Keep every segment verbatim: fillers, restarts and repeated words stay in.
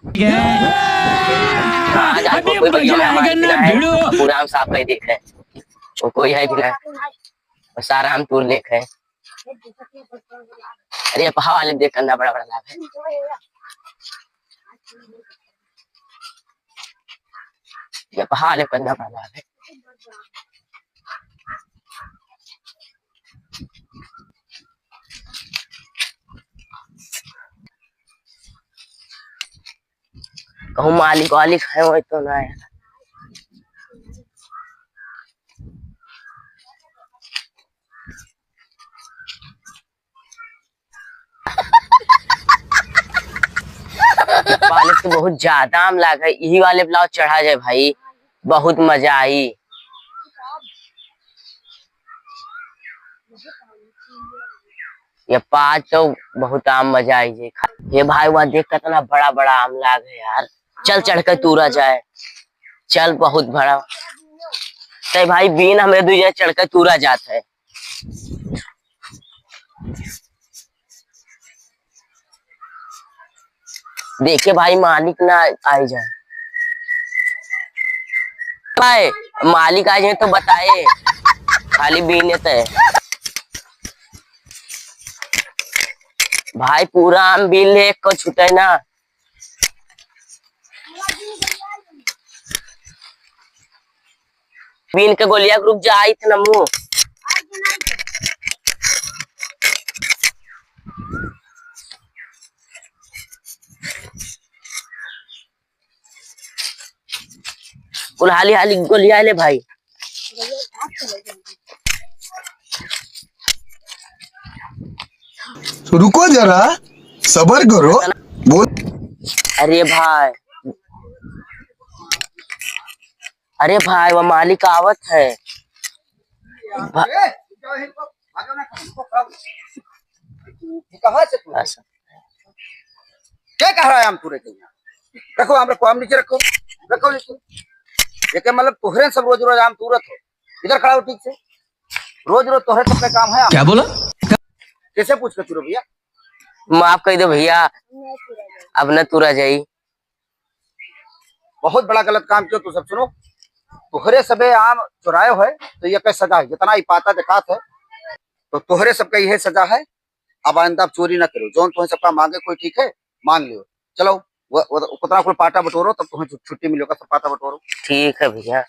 आज, आज अभी कोई मजा आएगा ना, भिड़ू। पूरा हम साफ कर देख रहे हैं, वो कोई है भी ना, वो सारा हम तोड़ देख रहे हैं। अरे, पहाड़ वाले देख, कितना बड़ा बड़ा लाभ है। ये पहाड़ है, कितना बड़ा लाभ है। कहूँ मालिक वालिक है, वही तो ना है। पालक तो बहुत ज्यादा आम लाग है, यही वाले पे लाओ चढ़ा जाए भाई, बहुत मजा आई। ये पाँच तो बहुत आम मजा आई जे। ये भाई, वहाँ देख, कितना बड़ा बड़ा आम लाग है यार। चल, चढ़ के तूरा जाए। चल, बहुत बड़ा। ते भाई, बीन हमें दू जने चढ़ के तूरा जात है। देखे भाई, मालिक ना आई जाए। भाई, मालिक आ जाए तो बताए, खाली बीने ते। भाई, पूरा आम बीन ले, एक को छूटे ना। बीन के गोलिया के रुक जा, आई थे ना मुँह। कुल हाली हाली गोलिया ले भाई। रुको जरा, सबर करो। बोल। अरे भाई, अरे भाई, वो मालिक आवत है। भा- ये कहाँ से तू? अच्छा। क्या कह रहा है आम तूरे के यहाँ? रखो आम, रखो आम नीचे रखो, रखो नीचे। ये क्या मतलब तोहरे सब रोज रोज आम तूरत हो? इधर खड़ा हो ठीक से। रोज रोज तोहरे सबका काम है आम। क्या बोला? कैसे पूछ के तूरो भैया? माफ कर दो भैया, अब न तूरा जाई। बहुत बड़ा गलत काम कियो तू सब। सुनो, तोहरे सबे आम चुराए है तो ये कई सजा है, जितना ई पाता दिखात है तो तोहरे सबका यह सजा है। अब आइंदा आप चोरी ना करो, जौन तुम्हें सबका मांगे कोई ठीक है, मांग लियो। चलो, वो, वो, उतना कुल पाटा बटोरो, तब तुम्हें छु-, छुट्टी मिलेगा, सब पाटा बटोरो। ठीक है भैया।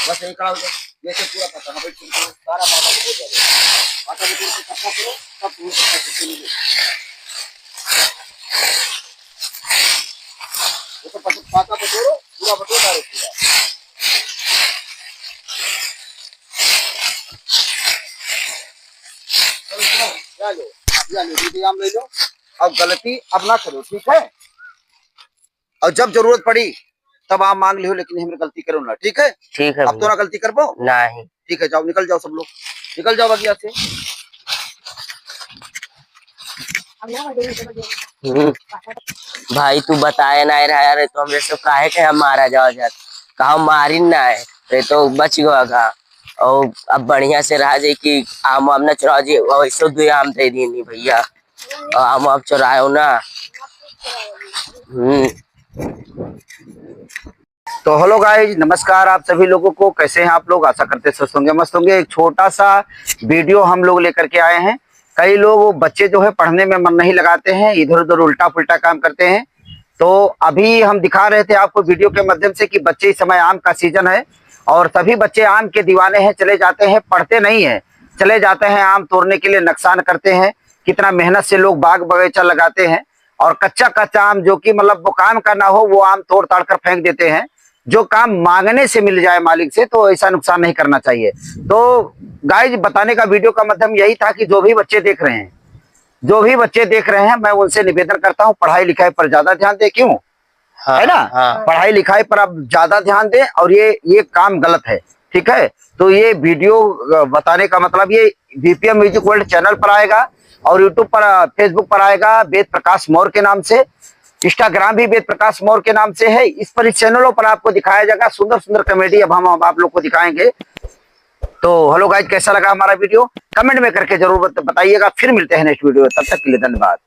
बस यही खड़ा हो जाओ, ये सब पूरा पाटा, हाँ भाई, ठीक है, सारा पाटा बटोर जाओ। पाटा बटोर के इकट्ठा करो, तब तुम्हें सबका छुट्टी मिलेगी। ये तो पाटा, पाटा बटोरो, पूरा बटोर डालो पूरा। चलो, चलो, या लो, आप या लो, दीदी आम ले लो। अब गलती अब ना करो, ठीक है? और जब जरूरत पड़ी तब आप मांग लियो, लेकिन हमरे गलती करो ना, ठीक है? ठीक है अब तो भैया। ना गलती करबो? नहीं। ठीक है, जाओ, निकल जाओ सब लोग, निकल जाओ बगिया से। हम्म। भाई, तू बताए ना रहा यार, तो हमरे सब काहे के हम मारा जावा जात, कहा मारी ना है, ये तो बच गवा का। और अब बढ़िया से रहा जाए कि आम वाम ना चुराओ जी, और ऐसो दो आम दे दीनी भैया, और आम वाम चुराओ ना। हम्म। तो हेलो गाइस, नमस्कार आप सभी लोगों को। कैसे हैं आप लोग? आशा करते स्वस्थ होंगे, मस्त होंगे। एक छोटा सा वीडियो हम लोग लेकर के आए हैं। कई लोग, वो बच्चे जो है पढ़ने में मन नहीं लगाते हैं, इधर उधर उल्टा पुल्टा काम करते हैं। तो अभी हम दिखा रहे थे आपको वीडियो के माध्यम से कि बच्चे, इस समय आम का सीजन है और सभी बच्चे आम के दीवाने हैं, चले जाते हैं, पढ़ते नहीं हैं, चले जाते हैं आम तोड़ने के लिए, नुकसान करते हैं। कितना मेहनत से लोग बाग बगीचा लगाते हैं और कच्चा कच्चा आम, जो कि मतलब वो काम का ना हो, वो आम तोड़ ताड़ कर फेंक देते हैं। जो काम मांगने से मिल जाए मालिक से, तो ऐसा नुकसान नहीं करना चाहिए। तो गाइस, बताने का वीडियो का माध्यम यही था कि जो भी बच्चे देख रहे हैं, जो भी बच्चे देख रहे हैं, मैं उनसे निवेदन करता हूँ, पढ़ाई लिखाई पर ज्यादा ध्यान दें। क्यों? हाँ, है ना? हाँ। पढ़ाई लिखाई पर आप ज्यादा ध्यान दें और ये, ये काम गलत है, ठीक है? तो ये वीडियो, अ, बताने का मतलब, ये बीपीएम म्यूजिक वर्ल्ड चैनल पर आएगा और YouTube पर, अ, Facebook पर आएगा वेद प्रकाश मौर्य के नाम से, Instagram भी वेद प्रकाश मौर्य के नाम से है। इस पर, इस चैनलों पर आपको दिखाया जाएगा सुंदर सुंदर कॉमेडी। अब हम, हम आप लोग को दिखाएंगे। तो हेलो गाइस, कैसा लगा हमारा वीडियो? कमेंट में करके जरूर बत-, बताइएगा। फिर मिलते हैं नेक्स्ट वीडियो, तब तक के लिए धन्यवाद।